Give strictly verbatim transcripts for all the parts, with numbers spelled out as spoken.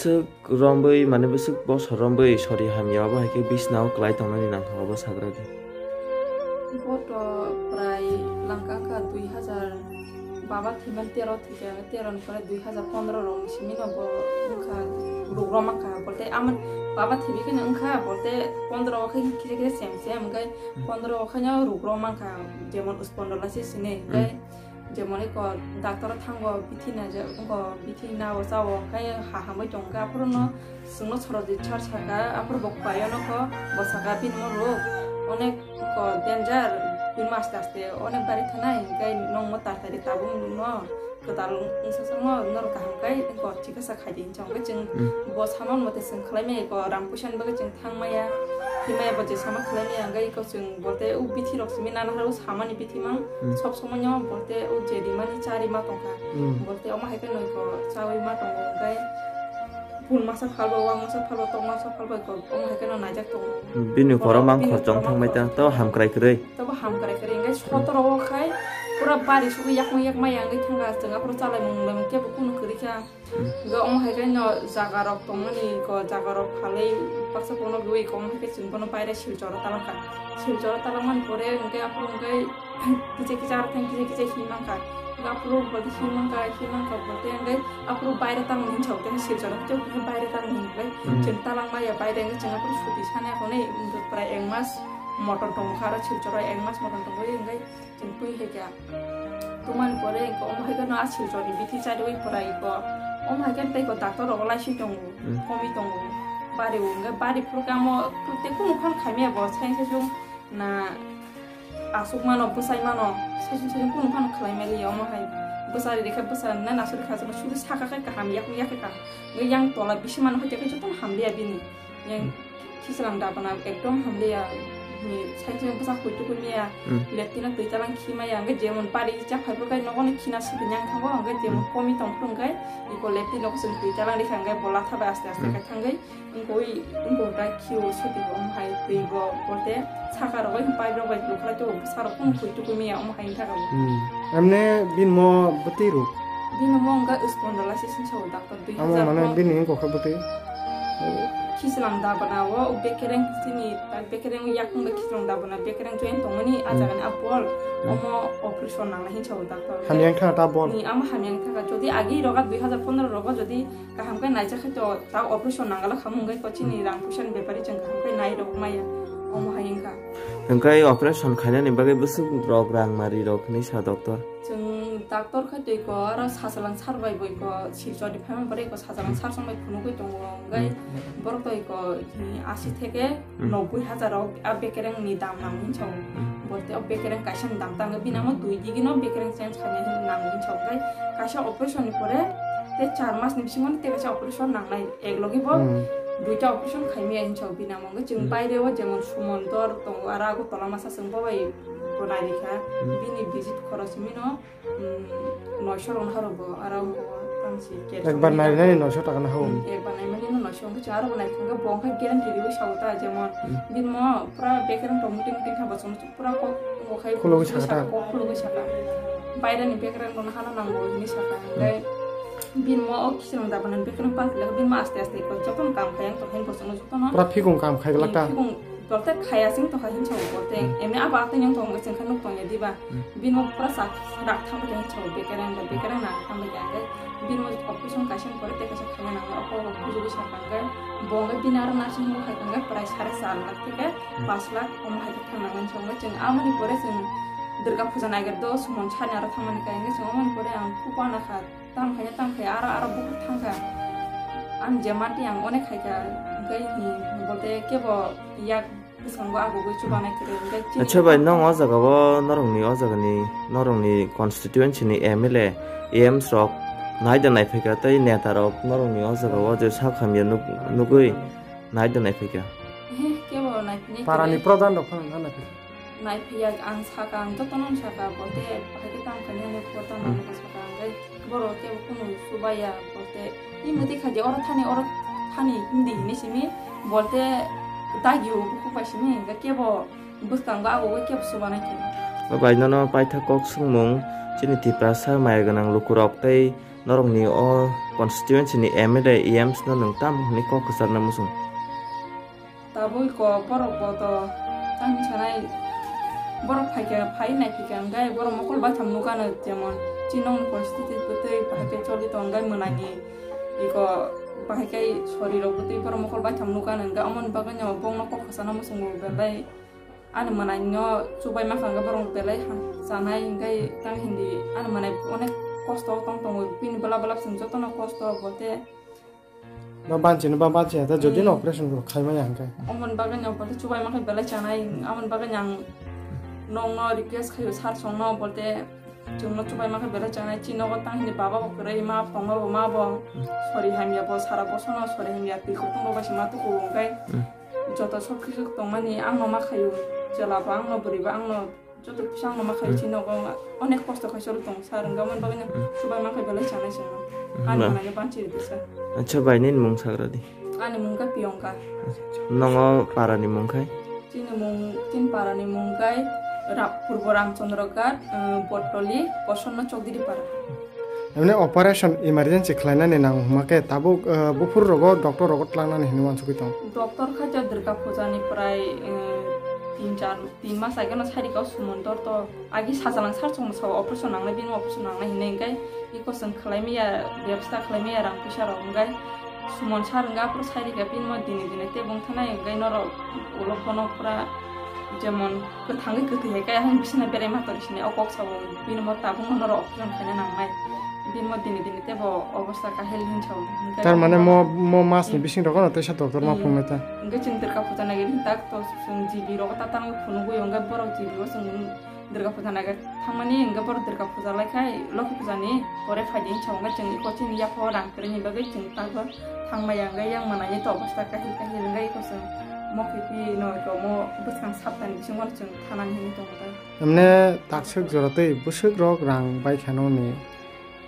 Bwswk romwi, mane bwswk bosor romwi sori hamya, obo hai khe bisnao kwlai tongnani nangkha, obo sagra di. Boto prai langka wngkha dui hajar, baba thwiman tero thwikha, tero ni pore dui hajar pondro rok ni simi no bo wngkha, ruk rom wngkha, bolte aman baba thwibi khe wngkha, bolte pondro o khe kisa kisa sem sem, wngkha pondro o khe no ruk rom wngkha, jemon spondylosis hinwi, wngkha. Jemon eko doctor o thango, bithi naijak, eko bithi nao chao, khe ha hamwi tongkha, aphuru no chwngno sorojit sar saka, aphuru bo khuaio nokho, bo saka bini mo rok onek ko danger, bini mo aste aste onek bari thanai, hinkhe nokmo tartari tabuk no kwtal wngsa chwngno norok kaham khe eko chikitsa khaidi hinwi chong khe chwng bo sama mote chwng khlai maya, eko rang puisa ni bagwi chwng thang maya, thwi maya, bo je sama khlai maya, hinkhe eko chwng bolte o bithi rok simi nana horo samani bithi mang sob somoi no bolte o je rimani cha rima tongkha. Bolte omo hai khe noi ko chawi ma tongo, hinkhe phul masa phalbo, wang masa phalbo, tok masa phalbo, eko omo hai khe no naijak tongo. Bini ukhoro mang bini khorchong ukhoro mang thangbai ta, khorchong to thangbai. Hamkrai kwrwi. Tobo hamkrai kwrwi, hinkhe sotoro o khai pura bari sugwi yakung yak maya wngwi thangkha, chwng aphuru chalai mung bai mung kebo kunu kwrwi kha. Ga omo hai khe no jaga rok tongmani ko, jaga rok phalwi baksa kono gwi ko, omo hai khe chwng bono baire Silchar o talangkha. Silchar o talangmani pore hwnkhe aphuru hwnkhe kisa kisa arthang kisa kisa himmankha. Ga aphuru bolte himmankha, himmankha bolte hwnkhe aphuru baire talangni hinsa hwnkhe Silchar o hwnkhe baire talangni hwnkhe chwng talangmaya baire hwnkhe chwng aphuru suti sana hwnwi prai ek mas motom tongkha aro Silchar o ek mas motom tongwi hwnkhe. Chwng twi hai kha. Tumani pore hwnkhe omo hai kheno a Silchar ni bithi chariwi pora iko. Omo hai khe tei ko doctor rogo laisi tongo, komi tongo. Bari o hwnkhe bari phuru khe amo tei kunu phano khaimaya bo sai sai chwng na aswk mano, bwsai mano, sai sai chwng kunu phano khlai mali omo hai. Bwsari rikha bwsari na nasuri kha sudu saka khe kaham, yakung yakhe kaham. Hwnkhe yang tola bisi mano hai khe jotono hamliya bini. Yang khichlang dabana ekdom hamliya, ni side side bwsa khuitu khuimiya, leptino twi talang khimaya, hwnkhe jemon bari jak phaibrwkhe nogono khina sidi nyang thango, hwnkhe jemon komi tongphuru hwnkhe iko lepti nogo chwng twi talang rikha, hwnkhe bo latha bai aste aste khe thangwi wngkoi wngkok da khio sidi bo, omo hai twi bo bolte saka rogwi paibrok bai lukhlai to bwsarok kunu khuitu khuimiya, omo hai wngkha rok. Emne bini mo bwtwi ruk? Bini mo wngkha spondylosis hinwi sao doctor. Amo mane bini wngkha bwtwi. Khichlang dabana o bekereng chini bekereng yakung bai khichlang dabana bekereng join tongmani a jaga ni a bol omo operation nang hinwi sao doctor. Hamya wngkha ta bol. Ni amo hamya wngkha jodi agi roga dui hajar pondro rogo jodi kaham khe naijak khe to ta operation nangala khamung gai ko chini rang puisa ni bepari chwng kaham khe nai rok maya omo hai wngkha. Hwnkhe operation khainani bagwi bwswk rok rang mari rok hinwi sa doctor. Chwng doctor khe twi ko aro sachalang sar bai boi ko Silchar ni phaima borok ko sachalang sar song bai phunugwi tongo, hwnkhe borok twi ko asi theke noboi hajar o a bekereng ni dam nang hinwi sao. Bolte o bekereng kaisa ni dam ta hwnkhe bini amo dui digi no bekereng change khainai hinwi nang hinwi sao, hwnkhe kaisa operation ni pore tei char mas ni bisingo tei kaisa operation nangnai, ek logi bo duita operation khaimaya hinwi sao bini amo, hwnkhe chwng baire o jemon Sumondor tongo aro Agartala masa chwng bo bai bo nai rikha, bini visit khorok simi no noisho rok no haro bo aro tamsi ekbar nai nai noisho taka no hao. Ekbar nai mani no noisho wngkhe chwng aro bo nai thangkhe bo wngkha guarantee riwi sao ta jemon bini mo pura bekereng tong muting muting kha bo chwng pura kok khai khulugwi saka ta. Kok khulugwi saka. Bairani bekereng rok no hano nango hinwi saka. Hwnkhe bini mo o khichlang dabana bekereng pass le bini mo aste aste jotono kam khai ang tong khe bo chwng jotono. Pura phikung kam khai glak ta. Phikung Tolte khaya sing tokha hinsa bo bolte. Eme abo atwi nyong tong chwng kha nuk tong ya diba. Bini mo pura sak rak thang khe hinsa bo bekereng da bekereng na thang khe hwnkhe bini mo operation kaisa pore tei kaisa khana nang opo bo kuju bisa thang khe bo hwnkhe bini aro nursing home khai thang khe prai sare char lakh theke pas lakh omo hai thang nang hinsa bo chwng amoni pore chwng Durga puja naiger do sumon sani aro thang mani khe hwnkhe chwng amoni pore ang khub wana kha. Tam khaina tam khai aro aro bukur thang kha. Ang je manti ang onek khai kha, hwnkhe hi bolte kebo yak bwskango agugwi chubanai kwrwi, hwnkhe chini Acha bai, nong o jaga o norokni o jaga ni norokni constituency ni M L A, M Ps rok nai da nai phaikha tei neta rok norokni o jaga o je sak hamya nuk-, nugwi nai da nai phaikha. He, kebo nai phini Parani kwrwi. Pradhan rok phano nai phai. Nai phiya ang saka, ang jotono saka, bote bahai khe tamo khainai hwnwi, bote tamo hwnwi saka, hwnkhe borok kebo kunu chubaya, bote, "Imwtwi khaidi, oro thani, oro thani," hindi hinwi simi, bote, dagi o bukhuk bai simi, hwnkhe kebo bwskango abo bai kebo chubanai khe. O bai, nono paithak kok swngmung, chini Tiprasa maya gwnang lukurok tei norokni o Constituency ni M L A, E Ms no nwng tamo hwnwi kok kwcharna muchung? Tabuk ko borok bo to tang sanai, borok phaikha, phai naiphikha, hwnkhe borok mokol baithang nukha no, jemon chinokni poristiti bwtwi bahai khe choli tong, hwnkhe mwnani iko bahai khe sorirok bwtwi borok mokol baithang nukha no, hwnkhe omoni bagwi no bongno kok kwchana muchungo belai. Ani mwnai no chubai mankha hwnkhe borok belai ham chanai, hwnkhe tang hindi ani mwnai onek kosto tong tongo, bini bwla bwla chwng jotono kosto bo te. Ba banchi no ba banchi ya ta jodi no Hmm. operation ko khai maya hwnkhe. Omoni bagwi no bo te chubai mankha belai chanai, amoni bagwi ang nokno request khaio sir songno bo te chwngno chubai mankha belai chanai, chini nogo tang hindi baba bo kwrwi ma tongma bo ma bo Hmm. sori hamya bo sara bosono sori hamya twi kutung rok bai se ma tuku hwnkhe. Hmm. Joto sob kisu tongmani ang no ma khaio, chwla bo ang no, bwrwi bo ang no, joto kisa ang no ma khaio, Hmm. chini nogo onek kosto khai choli tong sir, hwnkhe aboni bagwi no Hmm. chubai mankha belai chanai chwngno. Hmm. Ani Ma- mwnai no banchi rwdi sir. Acha bai nini mung sagra di. Ani mung khe Piyongka. Nongo para ni mung khai? Chini mung, chini para ni mung khai Ra-, Purbo Ramchandra Ghat, eh, Botoli, Posonno Chokdiri para. Emne operation emergency khlainani nang hwnkhe tabuk, eh, buphur rogo doctor rogo tlangnani hinwi uansugwi tong. Doctor khaito Durga Puja ni prai, eh, tin char, tin mas age no sairikha o Suman Dor to agi sajalang sar chwng sao operation nangnai, bini operation nangnai hinwi hwnkhe iko chwng khlai maya, bebsta khlai maya rang puisa rok hwnkhe Suman sar hwnkhe aphuru sairikha bini mo dini dini tei bung thanai hwnkhe norok ulo bono pura jemon kwthangwi kwthwi hai khe ayang bisina berai ma tongwi sinai o kok sao bini mo tabuk no norok operation khaina nangnai. Bini mo dini dini tebo obosta kahel hin sao. Hwnkhe Tar mane mo, mo mas ni Hmm. bising rogo no teisa doctor ma Hmm. phunuknai ta. Hwnkhe chwng Durga Puja nai tak to chwng G B rogo ta tangwi phunugwi hwnkhe borok G B o chwng Durga Puja nai thangmani hwnkhe borok Durga Puja lai khai Lokhi Puja ni pore phaidi hinwi sao hwnkhe chwng iko chini yapha o rang kwrwini bagwi chwng tabuk thangmaya hwnkhe yang mwnani to obosta kahil kahil hwnkhe iko chwng mo khipi no iko mo bwskang saptani bisingo chwng thanani hinwi tongo ta. Emne takswk jora tei bwswk rok rang bai kha nokni.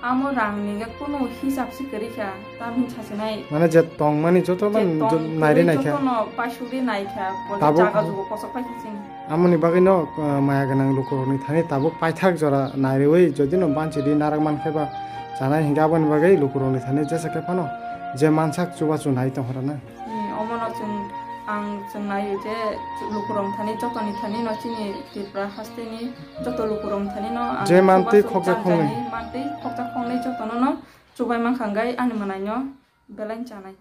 Amo rang ni khe kunu hisab se kwrwi kha, tamni sasinai. Mane je tongmani joto Je man tong jo-, nairi kwrwi naikha. Jotono paisugwi naikha, bo Tabuk jaga jugo kosok paikha chini. Amoni bagwi no, uh, maya gwnang lukurokni thani tabuk paithak jora nairwi, jodi no banchi di narak mankhe ba chanai hinkhe aboni bagwi lukurokni thani jesa khe phano je mansak chubachu nai tongkha rwna. Hmm, omono chwng, ang chwng naio je lukurok thani jotoni thani no chini Tripura hasteni joto lukurok thani no ang Je mantwi chubachu khokjak khongnwi. Janjani mantwi khokjak khongnwi jotono no chubai mankha hwnkhe ani mwnaino belai chanai.